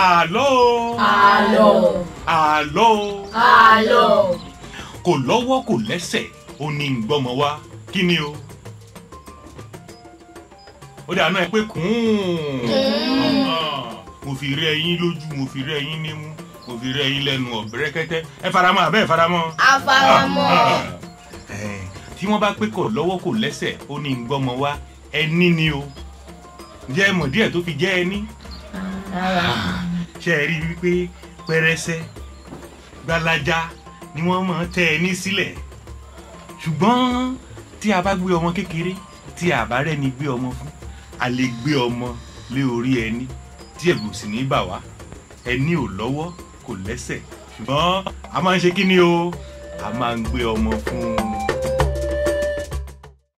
Àlọ́ o. Àlọ́. Àlọ́ o. Àlọ́. Kò lọ́wọ́ kò lẹ́sẹ̀, ó ní ń gbọ́mọ wá. Kí ni o? Ó dà náà ẹ pé kùn-ún. Mo fi rẹ́ yín lójú, mo fi rẹ́ yín nímú, mo fi rẹ́ yín lẹ́nu ọ̀bẹ́rẹ́kẹ́tẹ́. Ẹ faramọ́ àbẹ́ ẹ faramọ́? A faramọ́. Tí wọ́n bá pé kò lọ́wọ́ kò lẹ́sẹ̀, ó ní ń gbọ́mọ wá, ẹní ni o. Ǹjẹ́ ẹ mọ̀ díẹ̀ tó fi jẹ́ ẹní? Ṣé ẹ rí i wípé pẹrẹsẹ gbalaja ni wọ́n máa tẹ́ ẹní sílẹ̀? Ṣùgbọ́n tí a bá gbé ọmọ kékeré, tí a bá rẹ́ni gbé ọmọ fún, a lè gbé ọmọ lé orí ẹní tí ẹ̀bùn sì ní bà wá. Ẹní ò lọ́wọ́ kò lẹ́sẹ̀, ṣùgbọ́n a máa ń ṣe kí ni o? A máa ń gbé ọmọ fún un.